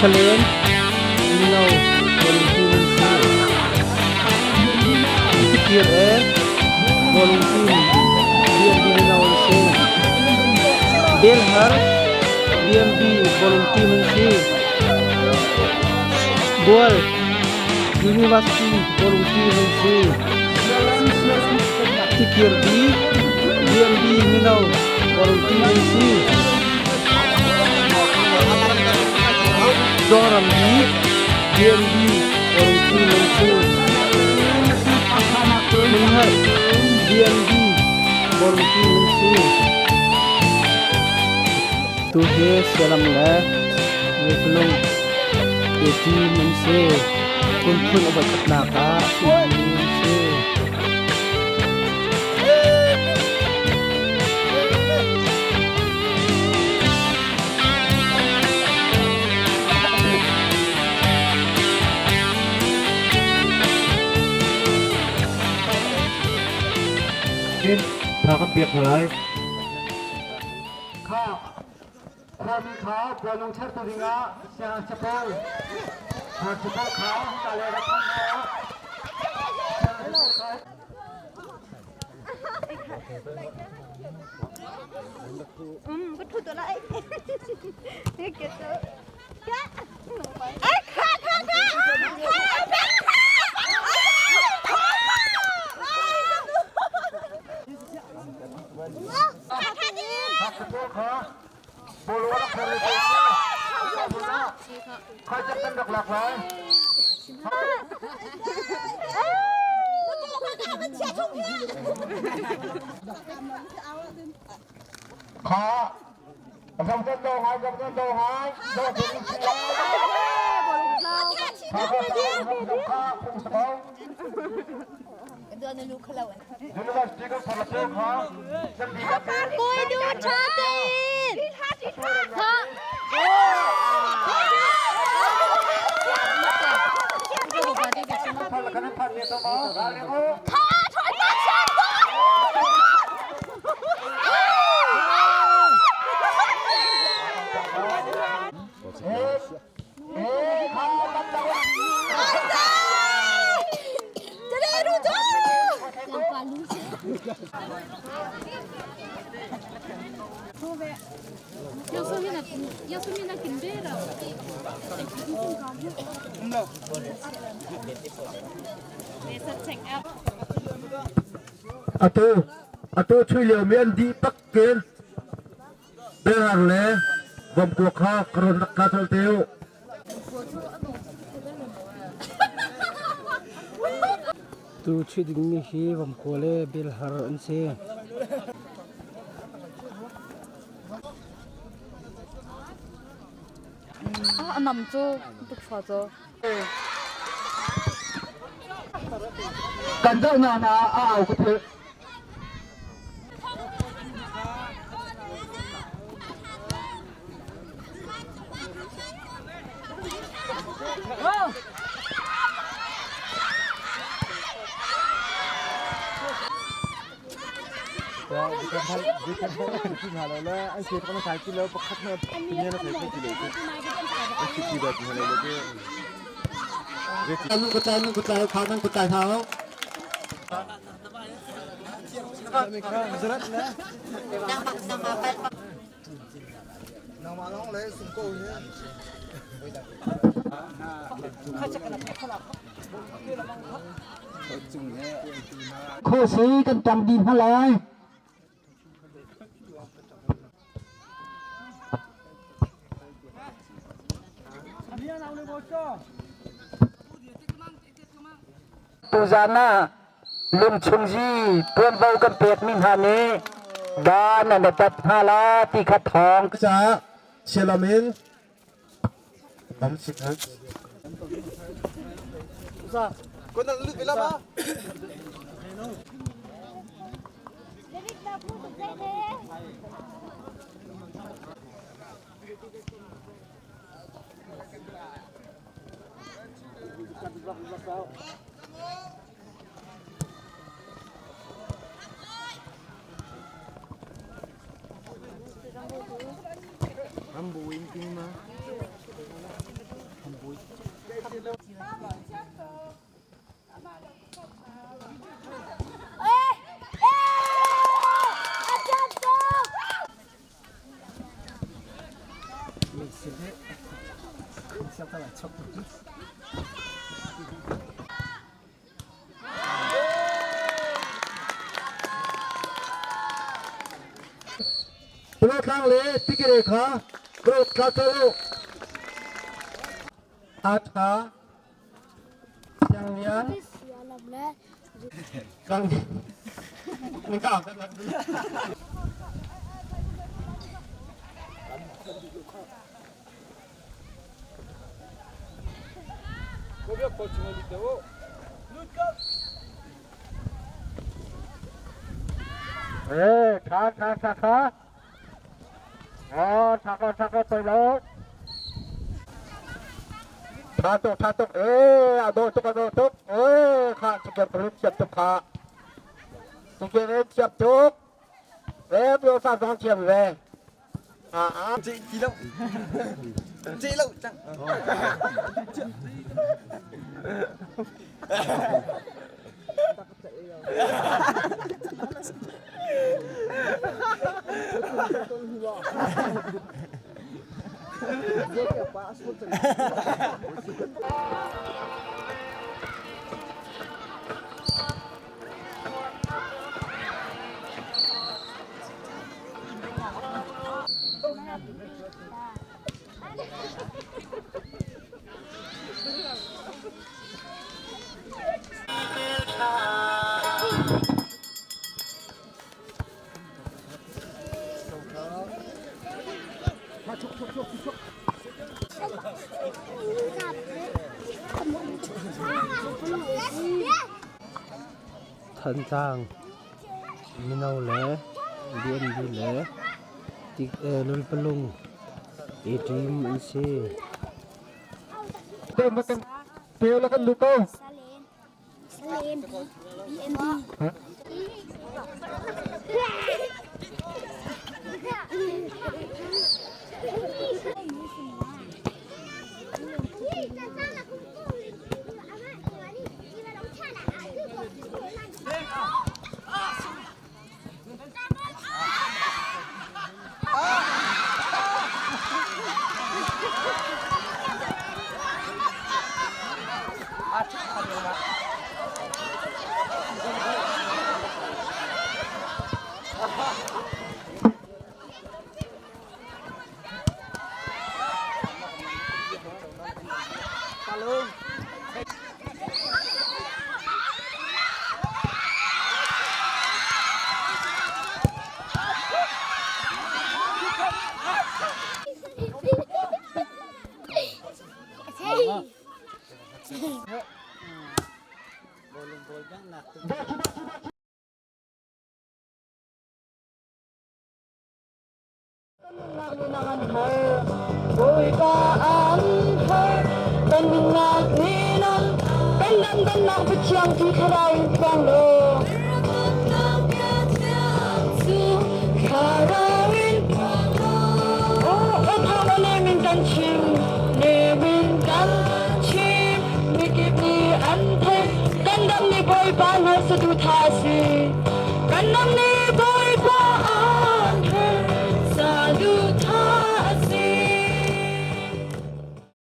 Salen mino bawlungpi nan si. Tikir e bawlungpi BMB mino an si. Belhar BMB bawlungpi nan si. Bual University bawlungpi nan si. Tikir B BMB mino bawlungpi nan si. Zoram hi BNB Orungpi nan si. Hmunhar BNB Borungpi nan si. Tu hi Sialam le Ngekulung AT nan si. Kumphun a voikhatnak ah sungmi nan si. Chin tha kan pek hna lai. Kha khuami kha bualung chertu dingah siangngakchia pawl ngakchia pawl kha hika le rak phan hna u. Siangngakchia pawl kha Atu atu chui lio mi an dih tak ken Berar le Vomkua kha karon rak ka chol te u. Tu chuih dingmi hi Vomkua le Belhar an si. A nam cu tukfa cu. Kan zohnak na a au ka philh. Khuasi kan ṭang dih hna lai. Tuzaan ah lungchungzi ṭuanvo kan pekmi hna nih dan an upat hna la ti kha thawng. Caah sialam in nam sik Pulatlang le Tikire kha growth tla cawh u. Atha Sianglian Kang Eh, tha tha tha tha. Oh, tha ko tha ko toi lo. Tha tuk tha tuk. Eh, ado tuk ado tuk. Eh, kha chicken rin siap tuk kha. Chicken rin siap tuk. Eh, bio sa zong thiam ve. Ceh ti lo. Ceh lo cang. Thantlang mino le BNB le Lulpalung i ṭim an si. Teo la kan lut ko. Bawipa an har kan nunnak nih nan kan dangdannak Pathian ti thlarau in phuang law thlarau in Oh, min kan chim ne min kan chim mikip nih an theih kan dam ni Bawipa hna saduhthah a si kan dam ni Bawipa an theih saduhthah a si.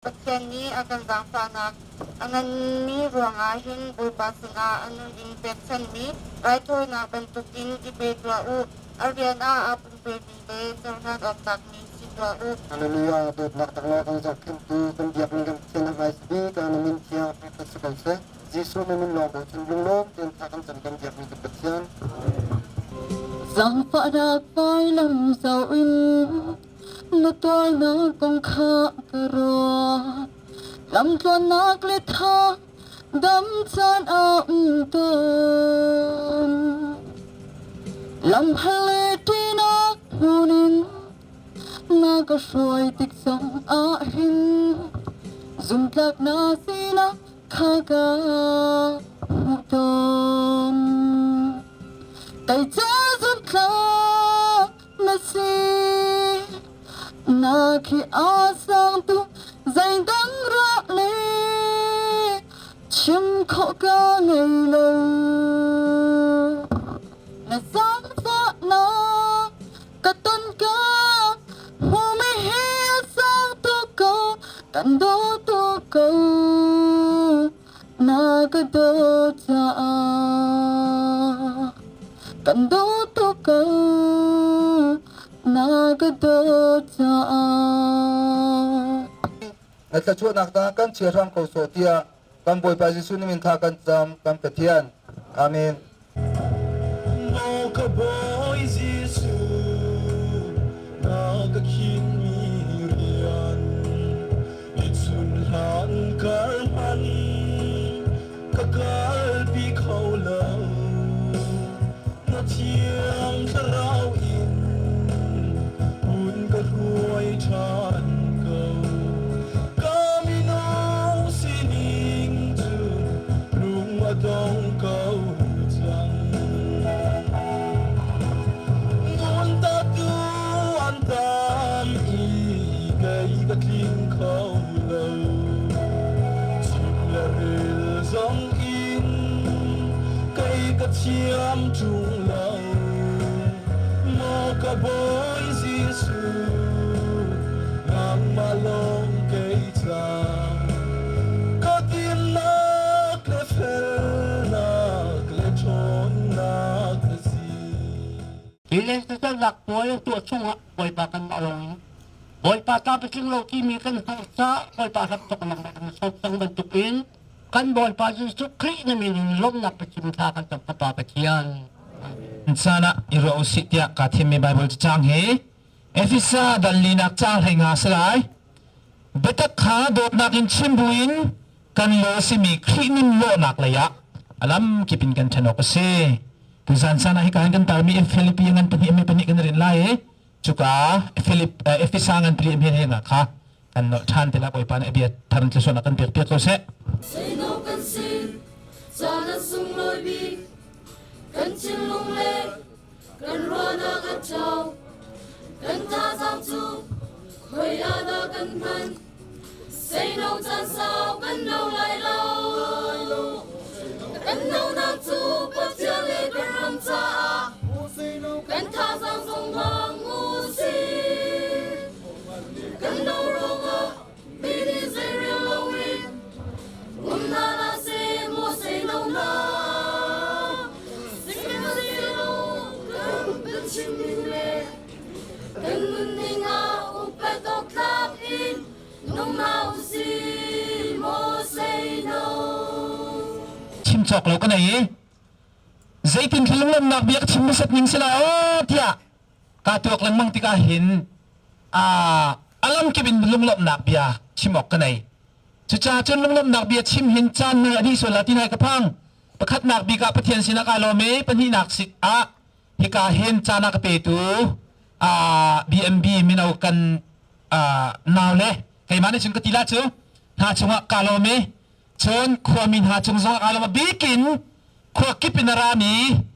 Pathian nih a kan zaangfahnak a nganmi ruangah hin Bawipa sinah a nun in pekchanhmi raithawinak bantukin i pe tuah u. A rian ah aa pumpemi le cohlan awk tlakmi si tuah u. Hallelujah dawtnak taknak kan zohkhenhtu kan biakmi kan Pathian a hmai bik ah na min thiang thangṭhat si ko seh. Jesuh na min lawng bochan lunglawm tein thla kan cam kan biakmi kan Pathian. Zaangfahnak vailam zoh in na tuarnak kong kha ka ruat. Lamtluannak le tha dam caan a um tawn. Lam hal le ṭihnak hmun in na ka hruai tik zong ah hin zumtlak na sinak kha ka hmuh tawn. Kei ca zumtlak na si na khi a sang tu zeidang ra le. Chim khawh ka ngei lo. Na zaangfahnak ka ton ka hmumi hi a sang tuk ko, kan daw tuk ko. Na ka dawt caah kan daw tuk ko. Na ka dawt caah. Na thluachuahnak tangah kan chia hram ko sawh tiah kan Bawipa Jesuh nih min tha kan cam kan Pathian. Amen. Maw ka Bawi Jesuh, na ka khinmi rian, ni chun hlan kar hman ka kalpi kho lo. Na thiang thlarau in hun ka hruai ṭhan ko. Ka minung sining cu lung a dong ko cang. Ngun ta tu an tam i kei ka tling kho lo. Chim le rel zong in kei ka thiam ṭung lo. Maw ka Bawi Jesuh, nangmah lawng kei ca. Ka dinnak le felnak le ṭhawnnak na si. Hi lentecelhnak puai an tuah chungah Bawipa kan mah lawng in Bawipa ta patling lo timi kan hngalh caah Bawipa hramthawknak le kan sawksang bantukin kan Bawipa Jesuh Khrih na min in lawmhnak biachim thla kan cam Fapa Pathian. Caan ah i ruah usih tiah kaa thimmi Baibal cacang hi Efesa dal linak caang 15 a si lai. Biatak kha dawtnak in chim buin kan law simi Khrih nun lawhnak lei ah a lam kip in kan ṭhen awk a si. Tuzan caan ah hika hin kan tarmi Filipi ngan pahnih mi pahnih kan rin lai i cuka Philip Efesa ngan pali mi he kha kan nolh ṭhan te la Bawipa nih a bia thar in tlisuan kan pek piak ko seh. Seino kan si, caan a sunglawi bik, kan thinlung le kan ruahnak a ṭhawng, kan thazaang cu khoi ah dah kan hman? Seino caan sau kan no lai lo. Kan nonak cu Pathian le kan ram caah kan thazaang zong hmang u sih. Kan no ruangah mi nih zeirel loin um hna hlah seh maw seino hna. Sihmanhsehlaw kan kan chimning le kan nunning ah upat awk tlak in nung hna u sih maw seino. Chim cawk lo ka nei i zeitin thil lunglamnak bia ka chim hmasat ning si lai aw tiah kaa tuak lengmang tikah hin a lamkip in lunglawmhnak bia chim awk ka nei. Cucaah cun lunglawmhnak bia chim hin caan nai a dih sual la ti nai ka phang. Pakhatnak bik ah Pathian sinah kaa lawm i pahnihnak ah hika hin caan a ka petu BMB mino kan nau le keimah nih cun ka ti la cu hna chungah kaa lawm i cun khuami hna cung zongah kaa lawm. A bikin khua kip in a rami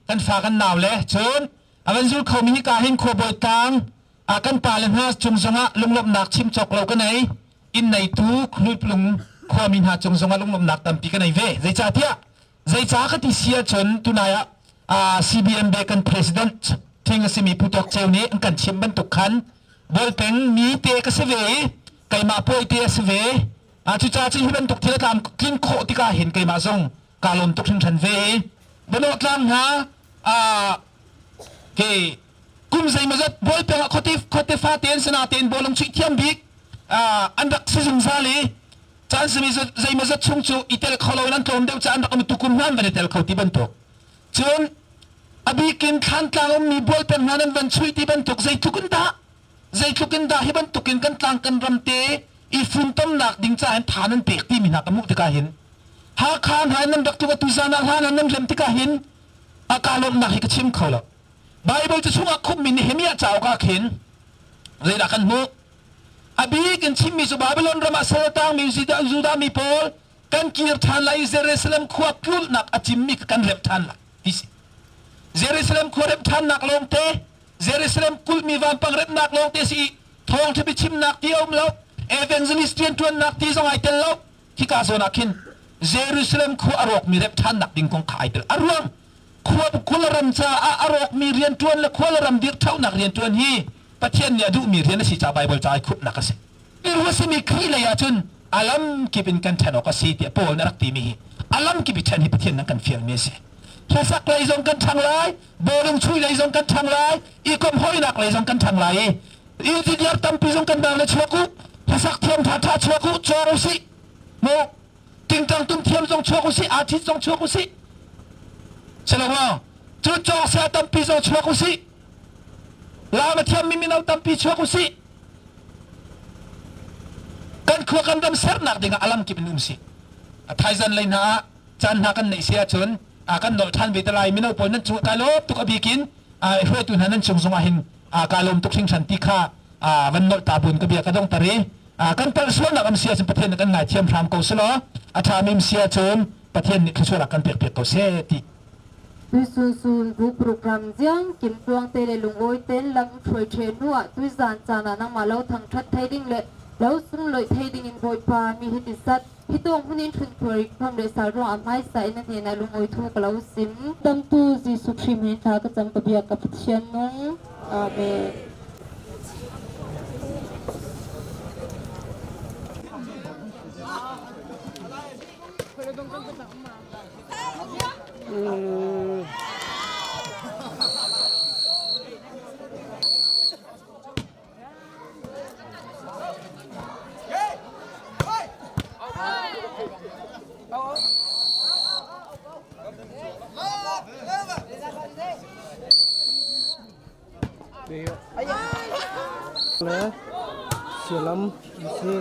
kan fa kan nau le cun a van zul khomi hika hin khuabawi tlang kan pa le hna cung zongah lunglawmhnak chim cawk lo ka nei. Inn neitu Khluiplung khuami hna cung zongah lunglawmhnak tampi ka nei ve. Zeicahtiah zeicah ka ti si ahcun tunai ah CBMB kan president thing a simi Pu Tawk Ceu nih an kan chimh bantuk khan bawlpeng mi te ka si ve i keimah puai te a si ve. Cucaah cun hi bantuk thil a tlam tlin khawh tikah hin keimah zong kaa lawm tuk hringhran ve i Banawh tlang hna ke kum zeimawzat bawlpeng ah khuate khuate fate an si natein bawlung chuih thiam bik an rak si zungzal i caan simi zeimawzat chung cu i tel kho lo in an tlawm deuh caah an rak um tukum hna an van i tel kho ti bantuk cun a bikin thlantlang ummi bawlpeng hna nan van chuih ti bantuk zeitluk in dah zeitluk in dah hi bantukin kan tlang kan ram te i funtomnak ding caah hin tha nan pek timi hna ka hmuh tikah hin Hakha hna in nan rak tluk atu zan ah hlan ah nan rem tikah hin a ka lawmhnak hi ka chim kho lo. Bible cu chungah khummi Nehemiah cauk ah khin zeidah kan hmuh? A bik in chimmi cu Babylon ram ah sal a tangmi Judah mi pawl kan kir ṭhan lai i Jerusalem khua tlulhnak a cimmi kha kan remh ṭhan lai ti si. Jerusalem khua remh ṭhannak lawngte, Jerusalem kulhmi vampang remhnak lawngte si i thawngṭha biachimnak ti a um lo, evangelist rianṭuannak ti zong ai tel lo. Khika zawn ah khin Jerusalem khua a rawkmi remh ṭhannak ding kong kha ai tel. A ruang khua khuaram caah a rawkmi rianṭuan le khuaram dirhṭhonak rianṭuan hi Pathian nih a duhmi rian a si caah Baibal ca ai khupnak a si. Miru a simi Khrih lei ahcun a lamkip in kan ṭhen awk a si tiah Paul nih a rak timi hi a lamkip i ṭhen hi Pathian nan kan fialmi a si. Hlasak lei zong kan ṭhang lai, bawlung chuih lei zong kan ṭhang lai, i komh-hawinak lei zong kan ṭhang lai i engineer tampi zong kan dang le chuak u, hlasak thiam ṭhaṭha chuak u, cawng u sih. Mu tingtang tum thiam zong chuak u sih, artist zong chuak u sih. Si lo maw? Cu cawng sia tampi zong chuak u sih. Laam a thiammi mino tampi chuak u sih. Kan khua kan ram sernak dingah a lamkip in um sih. A thaizan lei hna ah caan hna kan neih si ahcun kan nolh ṭhan ve te lai. Mino pawl nan cung kai lawm tuk a bikin hruaitu hna nan cung zongah hin kaa lawm tuk hringhran ti kha van nolh ta buin ka bia ka dongter i kan palh sualnak am si ahcun Pathian nih kan ngaithiam hram ko selaw a ṭhami am si ahcun Pathian nih thluachuah kan pek piak ko seh ti. Tuisun bu program ziang kim tluang te le lungawi ten lam hruai ṭhe hnu ah tuizan caan ah nangmah lo thangṭhat thei ding le lo sungloih thei ding in Bawipa mi hi ti sat hi tawng hmun in hrunphuar khom le sal ruang ah hmaisa in a hnen ah lungawi thu ka lo sim. Damtu Jesuh Khrih min thla ka cam ka biak ka Pathian nung. Amen. Le sialam an si.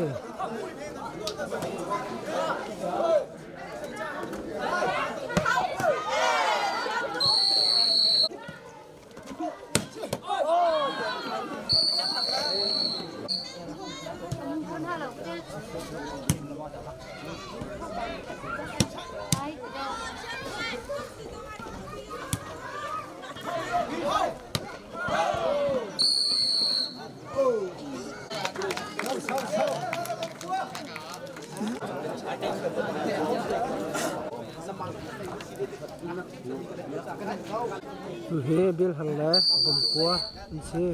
Tuhi Bilhang le Vomkua an si.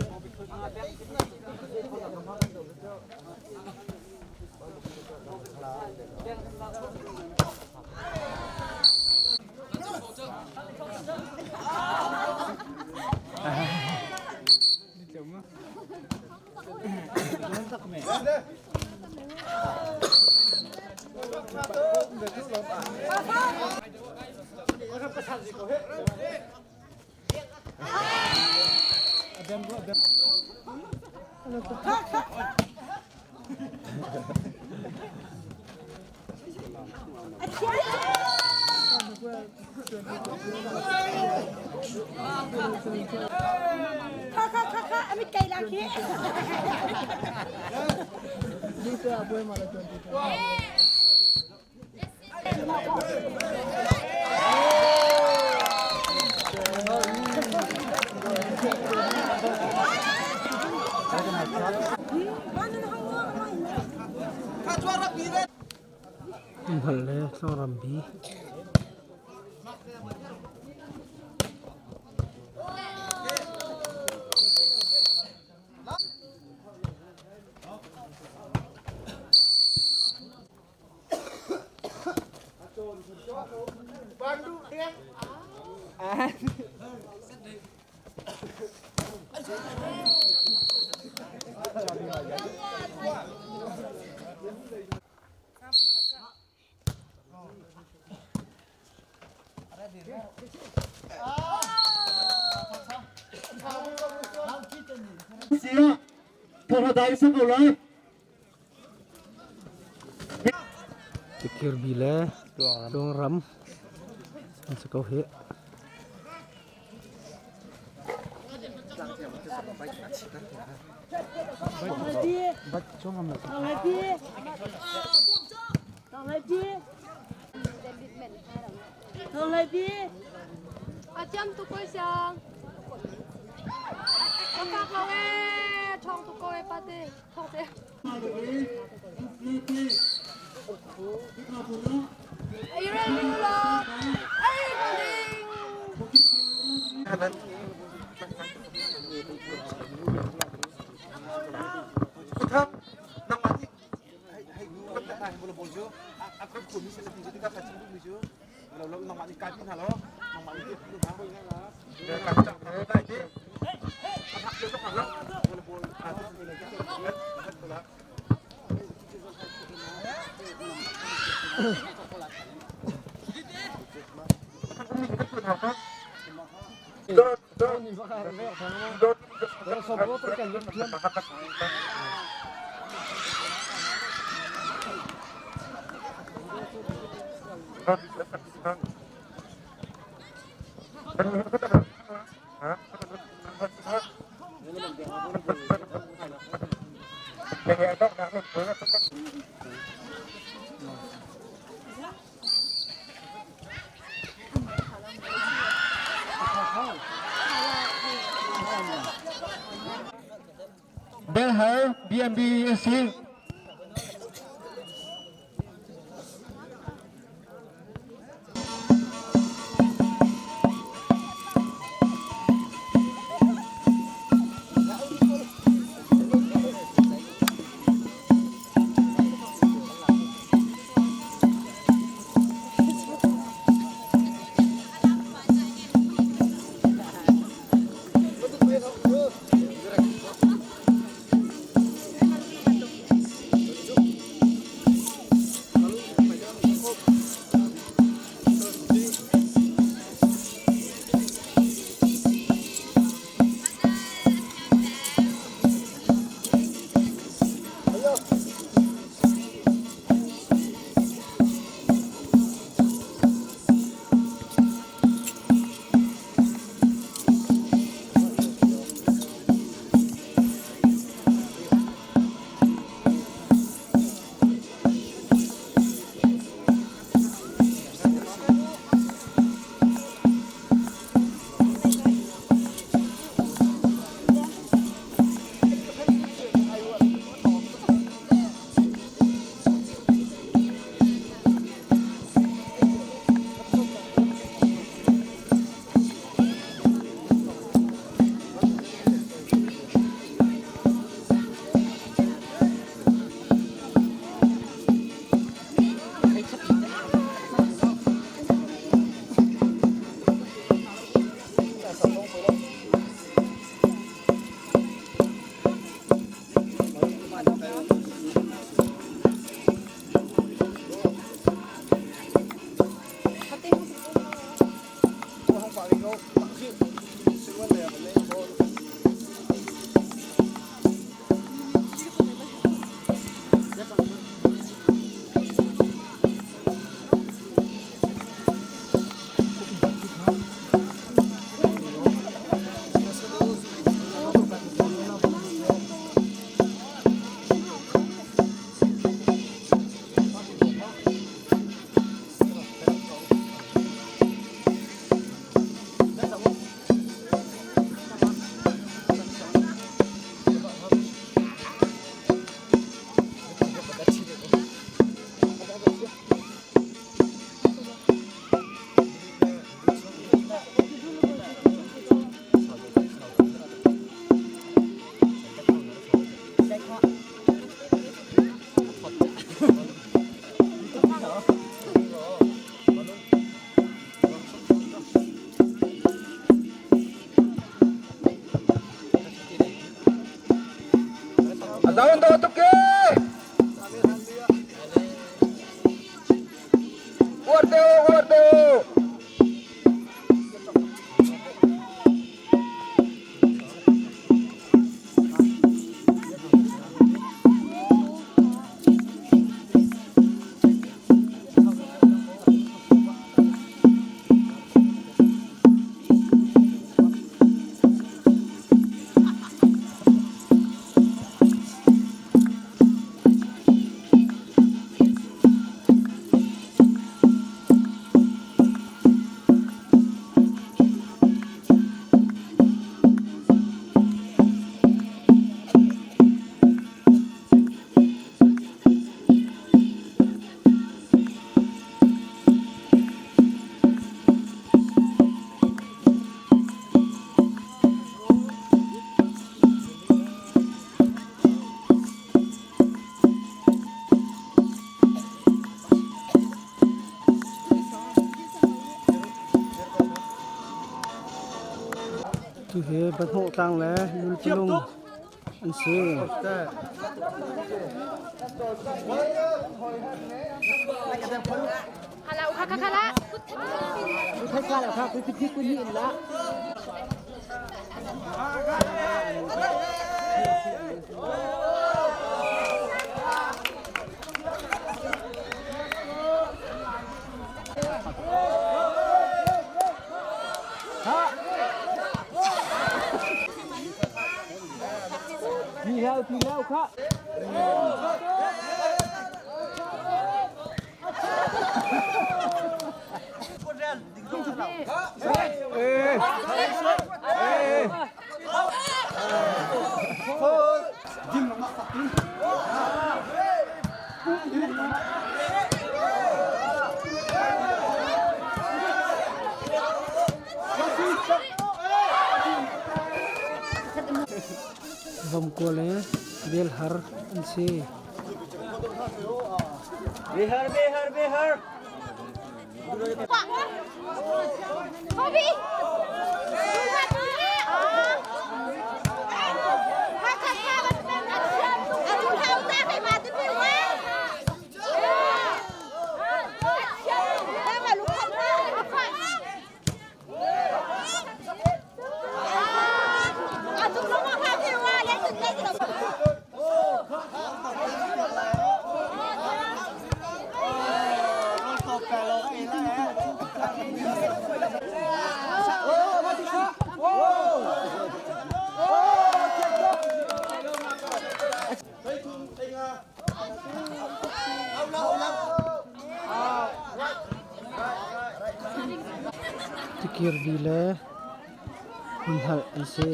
Hngalh le tlangram bi. Tikirbi le Tluangram an si ko hih. A tiam tu koi siang. Ka fak lo e, thong tu ko e pate, thong te. Ei rel ding law. Ei ko ding. Belhar BMB si. Zaun do tuk ke. Uar te o, uar te o. Hi Bahnawh tlang le Lulpalung an si. Ti leo kha. Vomkua le Belhar an si. Behar, behar, behar. Tikirdi le humhalh an si.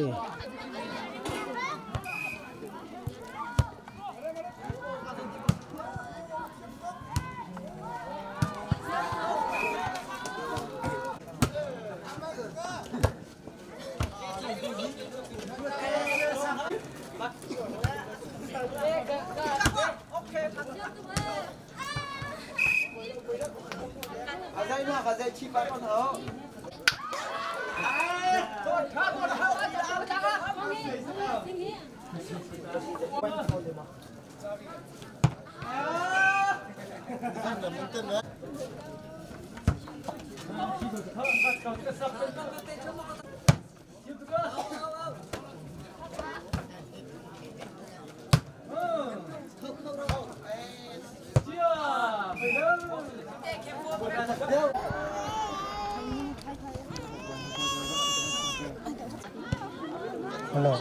Hello.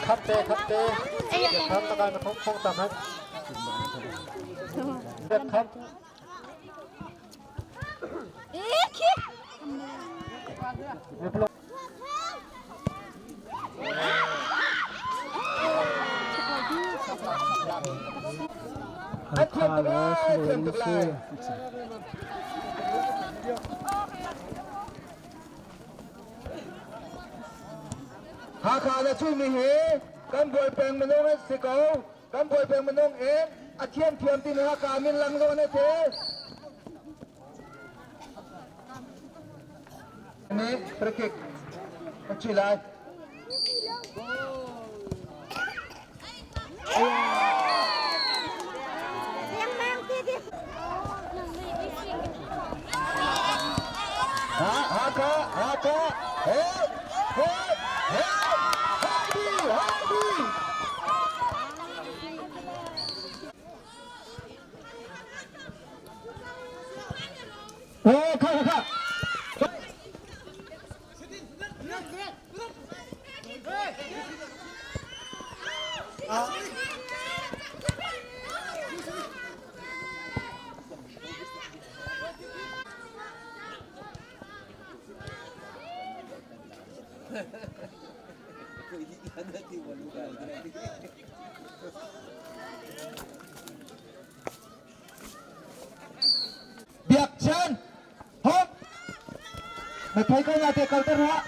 Khắp tê, khắp tê. Khắp ta cái không không tầm hết. Khắp. Hakha le Sagaing an si. Hakha le Cumi hi kan buai peng minung an si ko. Kan buai peng minung in a thiamthiam timi Hakha min lang zawn a si. Nih free a chi lai. Ha Hakha Hakha he he he Heidi Heidi Oh, kha kha kha. Biakchan hop na thei ko na te kal te rua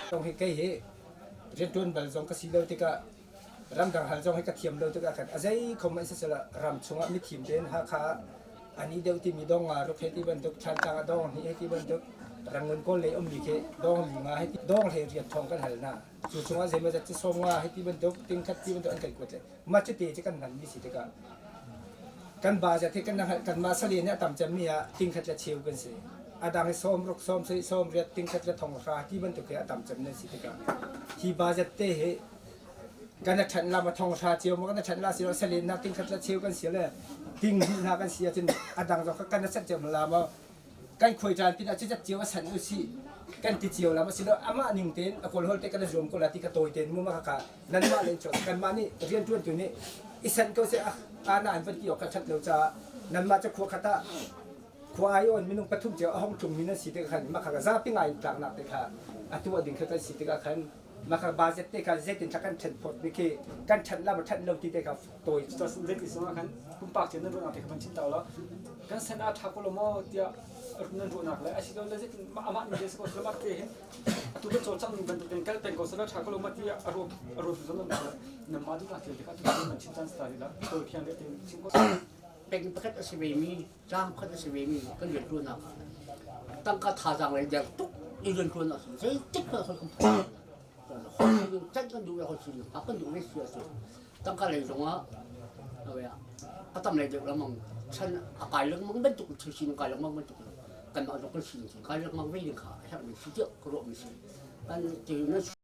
Tong hi kei hi riantuan bal zong ka si lo tikah ramdang hal zong hi ka thiam lo tikah khan a zei khom an sisela ram chungah mithim tein Hakha. Ani deuh timi dong nga ruk he ti bantuk Thantlang ah dong hnih he ti bantuk Rangoon kawl lei ummi khi dong li nga he ti dong hlei riat thong kan hal hna. Cu chungah zeimawzat cu sawm nga he ti bantuk ting khat ti bantuk an kan kuat le mah cu te cu kan hmanmi si tikah kan budget hi kan kanmah salen nih a tam cemmi ah ting khat le cheu kan si. A dang hi sawm ruk sawm sarih sawm riat ting khat le thong hra ti bantuk hi a tam cem nan si tikah hi budget te hi kan a ṭhan la ma thong hra cio ma kan a ṭhan la si lo salen nak ting khat le cheu kan si le ting hnih hna kan si ahcun a dang zong kha kan a sat cio la maw kan khuai caan pin ah cizat cio a san u si kan ti cio la ma si lo amah ning tein a kawl hol te kan zuam ko la ti ka tawi tein mu ma ka nanmah len chuak kanmah nih rian ṭuan tu nih i san ko se a na an van ti awk ka ṭhat lo caah nanmah cu khua khat ah khua ai on minung pathum cio a hong tlung mi nan si tikah khan mah kha zapi ngai in tlaknak te kha atu a ding kha kan si tikah khan mah kha budget te kha zeitin kha kan ṭhen phawt mi khi kan ṭhen la ma ṭhen lo ti te kha tawi Zeiti zong ah khan pumpak cio nan ruahnak te kha van chim ta law kan sen a ṭha ko lo maw tiah nan ruahnak le asilole zeitin amah nih zei si ko seh te hin atu kan cawlcangh ning bantuk tein kal peng ko seh ṭha ko lo maw tiah a ruat a ruat zong nan nanmah duhnak thil te kha atu nan chim caan si ta rih la tawi fiang deuh tein chim ko Peng pakhat a si ve mi tlang pakhat a si ve mi kan rianṭuannak ah tangka thazaang lei der tuk i rianṭuan ahcun zeitik hmanh holh kan phuan holh sining can kan duh le holh sining hngak kan duh ve si ahcun tangka lei zongah a tam lei deuh lengmang chan a kai lengmang bantuk thil sining kai lengmang bantuk kanmah zong kan sining kai lengmang ve ding kha a herhmi si tiah ka ruahmi si kan ti na.